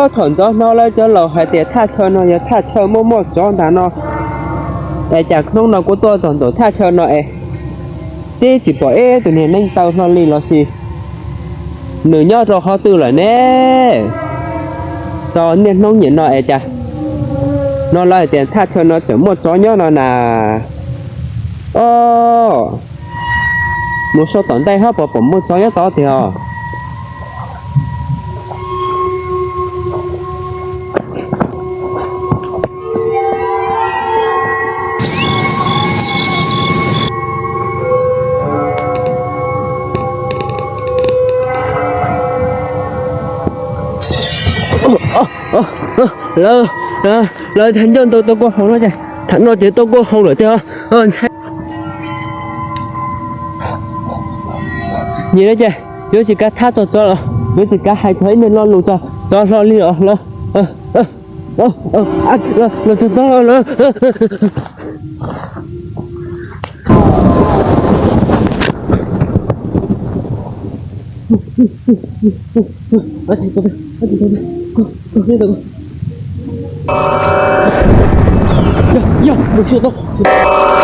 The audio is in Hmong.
Thaum ntxov hnov lawv cov laus hais tias thaj chaw no yog thaj chaw muaj muaj tsov ntag no, es cas hnub no kuv tuaj txog ntawm thaj chaw no es twb tsis pom ib tug niag neeg taw hlo li los sis nws nyob rau qhov twg lawm ne? Txog niaj hnub nim no es cas hnov lawv hais tias thaj chaw no tseem muaj tsov nyob no na. Os, mus saib tom ntej ho puas pom muaj tsov nyob tod tiag os. Lawv, lawv thaij ncauj ntau tau kua haus no ces, tham no ces tau kua haus lawm tiag os. Ntshai. Nim no ces yuav tsis kav thab txog tsov los yuav tsis kav hais txog ib niag lo lus txog tsov hlo li os lawv. Los txog tod lawm. Yog, yog, mus xyuas tau.